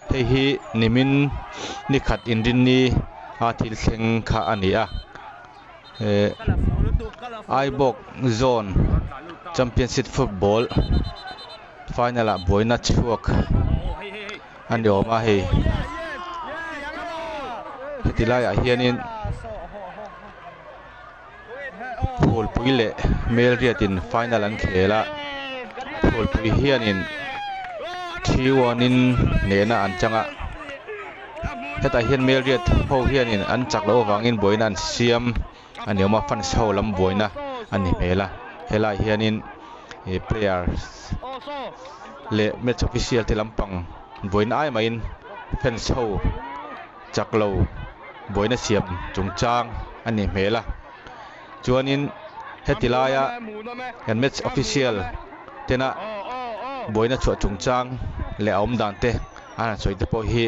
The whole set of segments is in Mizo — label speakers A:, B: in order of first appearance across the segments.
A: Hei hi nimin nikhat inrinni a thil thleng kha a ni a. Eh Aibawk Zone Championship Football final ah buaina chhuak a ni awm a hei. Heti laiah hianin Phulpui leh Melriatin final an khel a, Phulpui hianin 3-1 in nehna an chang a, hetah hian Melriat ho hianin an chak loh avangin buaina an siam a ni awm a, fans ho lam buaina a ni hmel a, helaiah hianin ih players leh match official te lampang buaina ai mahin fans ho chak lo buaina siam chungchang a nih hmel a, chuanin heti laia kan match official tena buaina chhuah chungchang leh a awm dan te an han sawi te pawh hi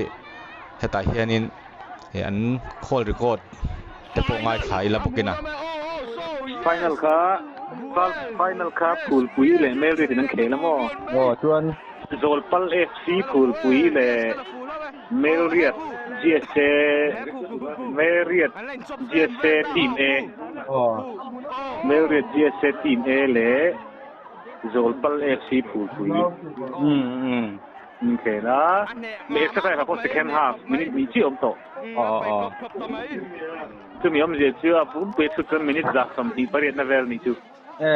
A: hetah hianin ih an call record te pawh ngaithla ila bawkin a.
B: Final kha final kha Phulpui leh Melriat in an khel a maw?
C: Aw chuan.
B: Zawlpal FC Phulpui leh Melriat GSA Melriat GSA Team A Melriat GSA Team A leh Zawlpal FC Phulpui an khel a. Extra time ah pawh second half minute hnih chiah a awm tawh. Chumi awmzia chu a pumpui a chhut chuan minute 28 na vel a nih chu.
C: E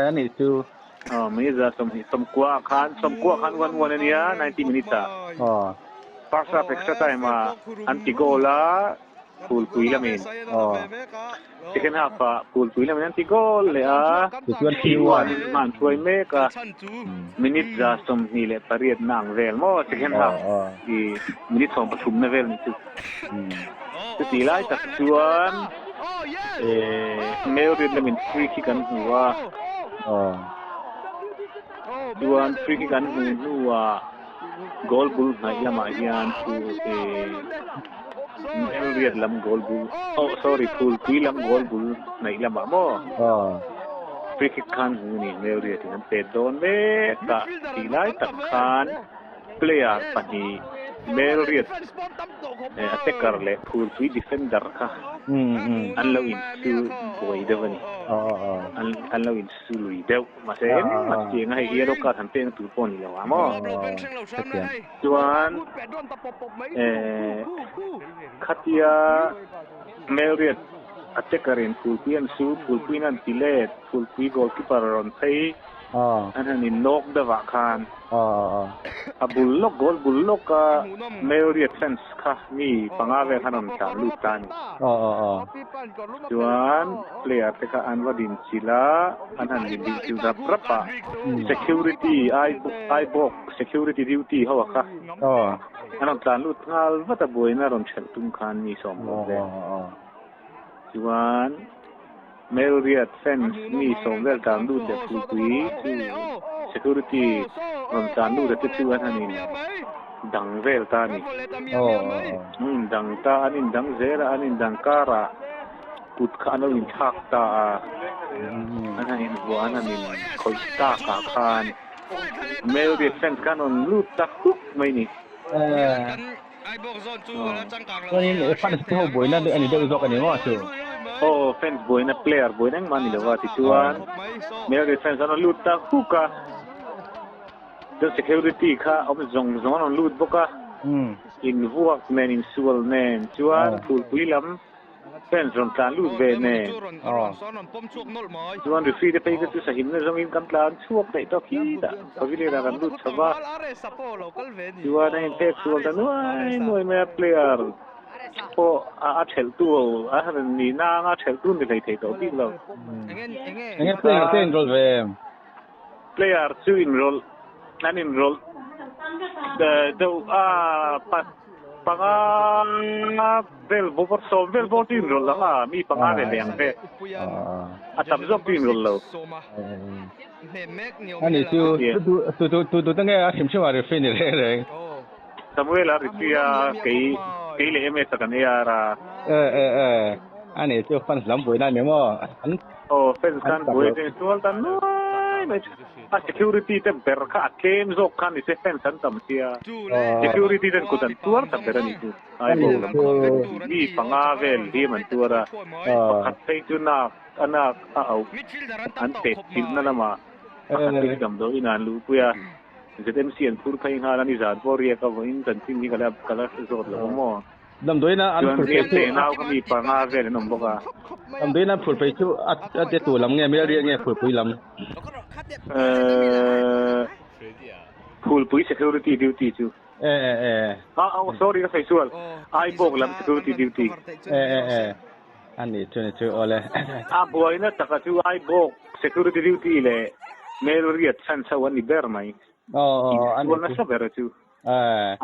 C: a nih chu.
B: Aw, minute 20 90 ah khan, 90 ah khan 1-1 a nia, 90 minutes ah.
C: Aw.
B: First half extra time ah an ti goal a, Phulpui lamin.
C: Aw.
B: Second half ah Phulpui lamin an ti goal leh a,
C: Tichuan
B: 3-1 in hma an hruai mek a, minute 28 na ang vel maw second half i minute 13 na vel nih chu. Chuti lai tak chuan Melriat lamin free kick an hmu a. Chuan free kick an hmuh hnuah goal bul hnaih lamah hian Melriat lam goal bul oh sorry Phulpui lam goal bul hnaih lamah maw free kick khan hmu a ni Melriat in an pet dawn mek a tih lai tak khan Player pahnih Melriat attacker leh Phulpui defender kha an lo insu buai deuh a ni. An lo insu lui deuh. Mahse engmah chiang a hei yellow card han pek na tur pawh a ni lo ang maw? Chuan khatia Melriat attacker in Phulpui an su, Phulpuiin an ti let, Phulpui goalkeeper a rawn phei. An han in nawk deuh ah khan a bul lawk goal bul lawk a Melriat fans kha mi panga vel khan rawn tlan lut ta a ni. Chuan player te kha an va din chilh a, an han din din chilh rap rap a, security Aibawk security duty ho a kha an rawn tlan lut nghal vat a buaina rawn ṭhelh tum khan mi sawm hlawm vel. Chuan Melriat fans mi sawm vel tlan lut leh Phulpui chu security rawn tlan lut a te chu an han in dang vel ta a ni. An in dang ta, an in dang zel a, an in dang karah kut kha an lo in thlak ta a, an han in vuah, an han in khawih takah khan Melriat fans kha an rawn lut ta huk mai a ni.
C: Chuanin fans te ho buaina a ni deuh zawk a ni maw chu?
B: Aw fans buaina player buaina engmah a ni lo a tichuan Melbourne fans an rawn lut ta huk a, chuan security kha awm zawng zawng an rawn lut bawk a, invuak nen insual nen chuan Phulpui lam Fans rawn tlan lut ve nen. Chuan referee te phei kha chu sahimna zawngin kan tlan chhuak daih tawh khi dah pavilion ah kan lut chho va. Chuan a inphek sual ta nuai nuai mai a player pawh a thelh tu a han ni na anga thelh tu ni hlei thei tawh bik lo.
C: Enge player te inrawlh ve em?
B: Player chu inrawlh an inrawlh deuh a panga vel bawr sawm vel bawr chu inrawlh ang a mi panga ve ve ang ve a tam zawk chu inrawlh lo.
C: Ani chu tu tu tu tu te nge a hrim hrim a referee ni reng reng.
B: Samuel a referee a kei kei leh MS a kan AR a.
C: E e e ani chu fans lam buaina a ni maw an
B: Aw fans khan buai a cheng sual ta nuai. mai a security te ber kha a tlem zawk kha ni se fans an tam sia security ten kut an tuar ta ber a nih chu Aibawk lam kha mi panga vel hliam an tuar a pakhat phei chu nak a nak a auh an pek chilhna lamah pakhat phei chu damdawiin an luhpui a ZMC an phur phei nghal a nizan pawh riak a vawiin chanchin hi ka la ka la zawt lo maw.
C: Damdawiin an
B: Chuan
C: phur phei
B: hliam
C: chu
B: teh nau kha mi panga vel an awm bawk a.
C: Damdawiin an phur phei chu a a te tu lam nge Melriat nge phurpui lam?
B: Ehh Phulpui security duty chu.
C: E e e.
B: Ah oh sorry ka sawi sual Aibawk lam security duty.
C: E e e a nih chu ni chu awle.
B: A buaina taka chu Aibawk security duty leh Melriat chhan chho an ni ber mai.
C: Aw aw a nih
B: Insual
C: chu.
B: nasa ber chu.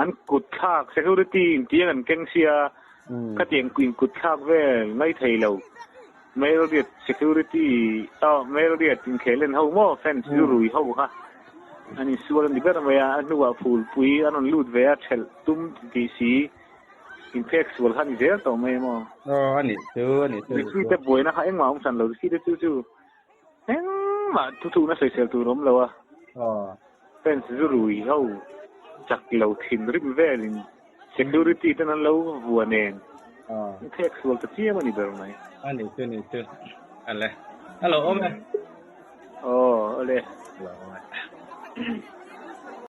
B: An kut thlak security in tiang an keng sia khatiang in kut thlak vel mai thei lo Melriat security aw Melriat inkhel en ho maw fans zu rui ho kha an insual a ni ber mai a a hnuah phulpui an rawn lut ve a thelh tum tih si inphek sual kha a ni zel tawh mai maw.
C: Aw a nih chu a nih chu.
B: Referee te buaina kha engmah a awm hran lo referee te chu chu Engmah thuthukna sawisel tur awm lo a, fans zu rui ho chak lo thinrim velin security ten an lo vua nen an khek sual ta chiam a ni ber mai.
C: A ni chu ni chu ale. Hello awm e.
B: Aw ale.
C: Hello awm e.